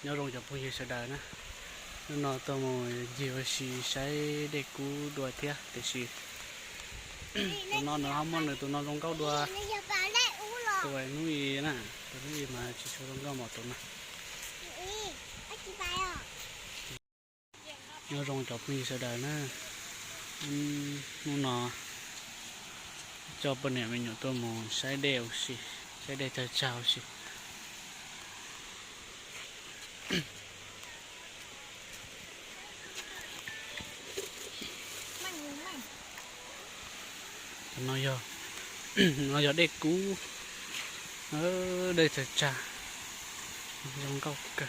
Nyob zoo cov phooj ywg sawv daws na, hnub no tuaj mus ncig ua si saib dej kub dua thiab tiam sis tus no nws ho muaj nws tus no zoo nkauj dua. Tus hnub i na, tus hnub i mas tsis tshua zoo nkauj npaum tus no. Nyob zoo cov phooj ywg sawv daws na, hnub no coj poj niam me nyuam tuaj mus saib dej ua si, saib dej tsawg tsag ua si. No yog, no yog dej kub, dej tsawg tsag, zoo nkauj kawg.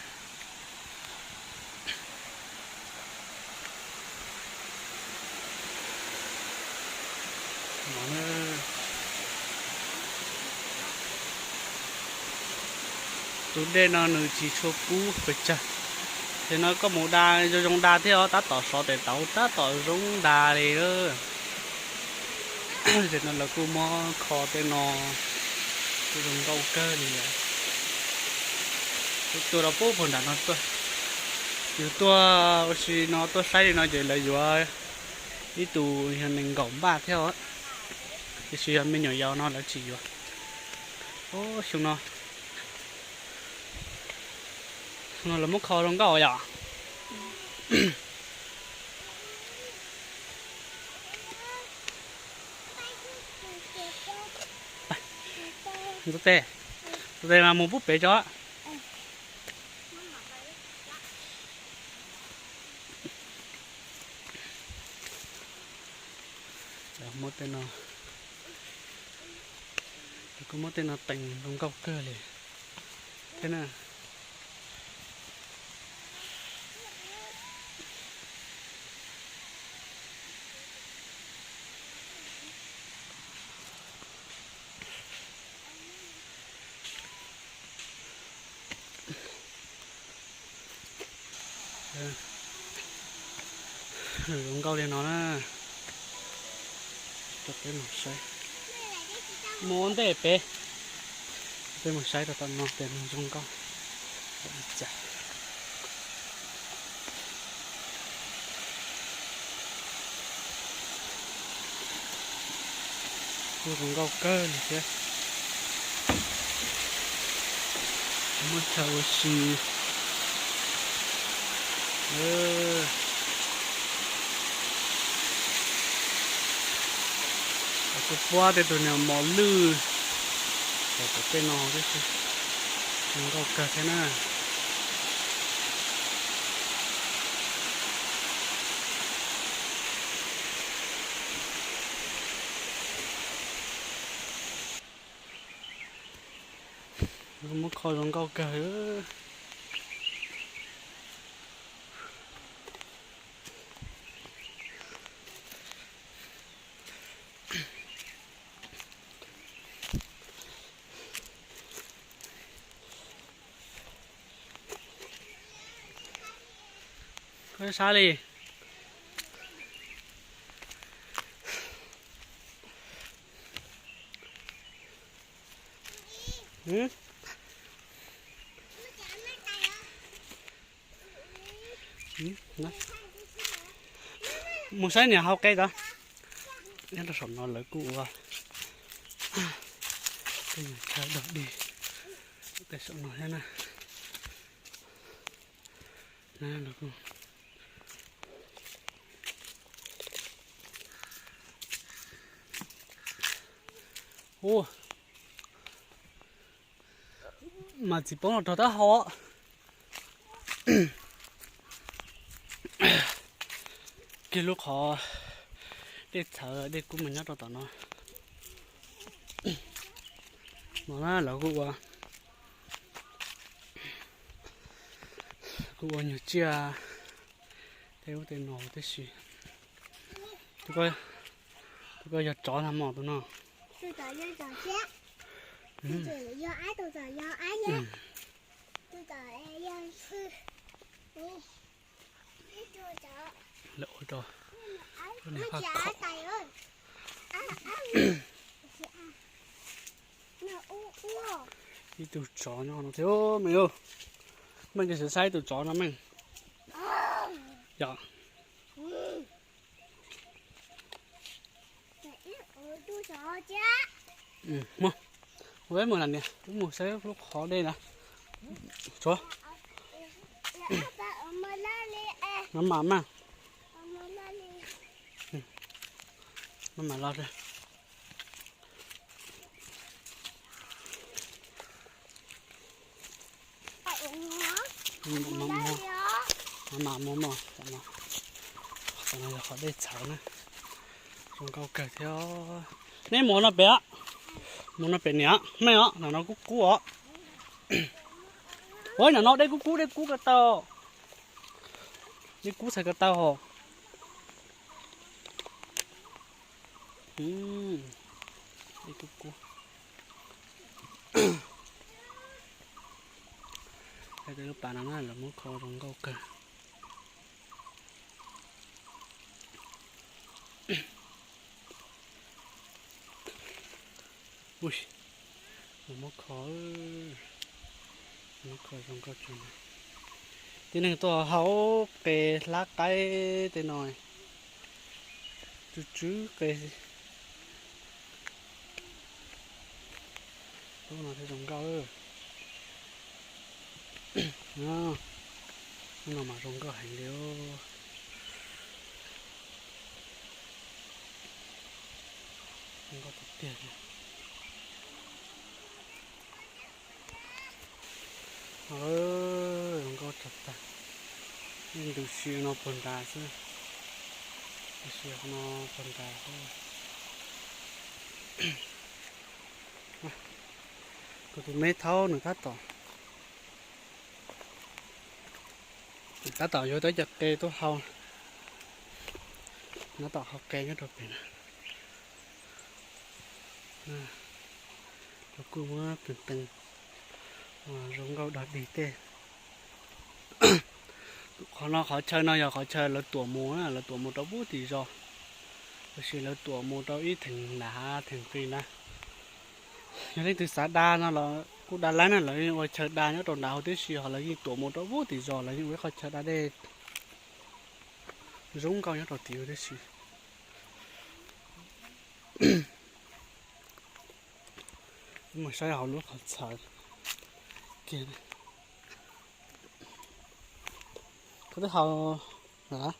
Tus dej no nws tsis tshua kub pes tsawg, ces no koj mus da zoo zoo da thiab os, tab tom sov tes taud tab tom zoo da li. Ces no lawv kuj muab kho tej no, kuj zoo nkauj kawg li. Kuv tuaj rau pub puag nram no tuaj, yus tuaj ua si no tuaj saib li no ces lawv yuav ib tug yog nees nkaum npaj thiab os, tiam sis yog me nyuam yaus no lawv tsis yuav. Xyoo no, xyoo no lawv muab kho zoo nkauj yom. Ntxuav tes, ntxuav tes mas mus pub pem tso. Muab tej no, kuj muab tej no teem zoo nkauj kawg li thiab na. Zoo nkauj li no na. Peb mus saib, mus ua ntej pem, peb mus saib rau tom no tes nws zoo nkauj li cas. Kuj zoo nkauj kawg li thiab. Muab chaw ua si. Kuj puab tej tug niag mos lwj, tom tej no tib si, zoo nkauj kawg thiab na. Muab kho zoo nkauj kawg. Koj sab li. Mus saib niam hau qe tod. Nyob rau saum no lawv kuj ua tej nyuag chaw dog dig tej saum no thiab na. Ua, mas txiv poob los rog tab hau. Kiag lub qhov dej txhawv dej kub mas nyob rau tom no. No na lawv kuj ua, kuj ua nyuag tsiaj tej ub tej no tib si. Tus ko yog tsov na mog tus no. Lawv ua rau nws faj khom. Ib tug tsov nyob no thiab me. Meej, koj sim saib tus tsov no meej. Yog. Mus, mus, mus na niam, wb mus saib lub qhov dej na. Tsov, no mam mas, no mam los. Mam mus, tam no yog qhov dej txhawv na. Zoo nkauj kawg thiab. Neb mus no pem, mus no pem niam, meej os, no no kub kub os. Ua, no no dej kub kub, dej kub ko taw, dej kub txhais ko taw hos. Dej kub kub. Tej lub pas no na lawv muab kho zoo nkauj kawg. Ui, lawv muab kho, muab kho zoo nkauj tshaj. Tib neeg tuaj haus qe hlab qaib tej no, tsw tsw qe. Lub no thiaj zoo nkauj. Lub no mas zoo nkauj heev li. Zoo nkauj tiag tiag li. Zoo nkauj tshaj tag. Ntws si no puag nrad xwb. Ntws si no puag nrad xwb. Kuv tus me thaub nws tab tom, tab tom yuav tau cov qe tuaj hau. Tab tom hau qe nyob rau pem na. Kuj muab tees tees zoo nkauj dog dig tej. Qhov no, qhov chaw no yog qhov chaw lawv tuam mus na, lawv tuam mus rau pub tim zos. Tab sis lawv tuam mus rau ib theem nram hav theem qis na. Yog leej twg xav da no los kuj da lawm na, lawv yeej ua chaw da nyob rau nram hauv tib si, ho lawv yeej tuam mus rau pub tim zos, lawv yeej ua ib qho chaw da dej zoo nkauj nyob rau tim hauv tib si. Mus saib hauv lub qhov txhawv kiag. Koj twb haus lawm?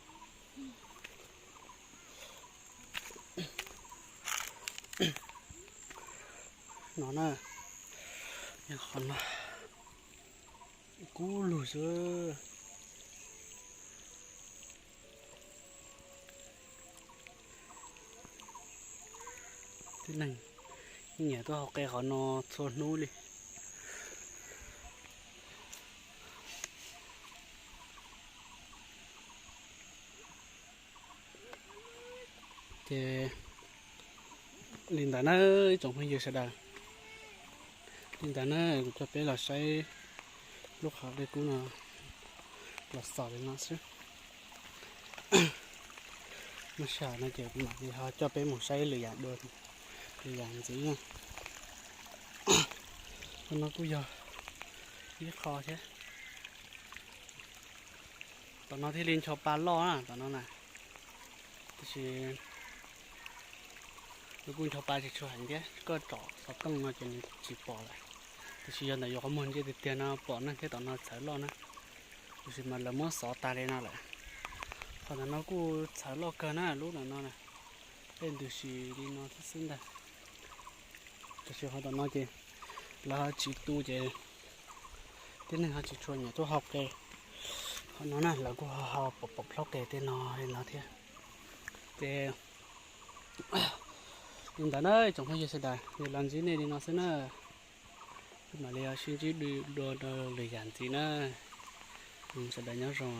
No na, qhov no kub lug xwb. Tib neeg nyiam tuaj haus qe qhov no txhua hnub li. Ces li ntawd na, ib tsoom phooj ywg sawv daws, li ntawd na, kuv coj peb los saib lub qhov dej kub no los xaus li no xwb. Muaj sij hawm no ces kuv mam li ho coj peb mus saib lwm yam dua, lwm yam ntxiv na. Qhov no kuj yog ib qho thiab. Tom no thiaj li ncho pa loj na, tom no na. Tab sis nws kuj ncho pa tsis tshua heev thiab, koj tsom xov tooj no ces nws tsis pom lawm. Tab sis yog ntawm yus qhov muag ntsia tiag tiag no pom na thiab, tom no txhawv loj na. Tab sis mas lawv muab xov tag li no lawm. Qhov ntawm no kuj txhawv loj kawg na, lub ntawm no na. Tej ntws si li no thiab xwb ntag. Tab sis qhov tom no ces lawv ho tsis tu ces tib neeg ho tsis tshua nyiam tuaj haus qe. Qhov no na lawv kuj ho haus pom pom plhaub qe tej no li no thiab. Ces li ntawd na, tsoom phooj ywg sawv daws, los ntsib nej li no xwb na. Mam li sib ntsib dua rau lwm yam ntxiv na. Sawv daws nyob zoo.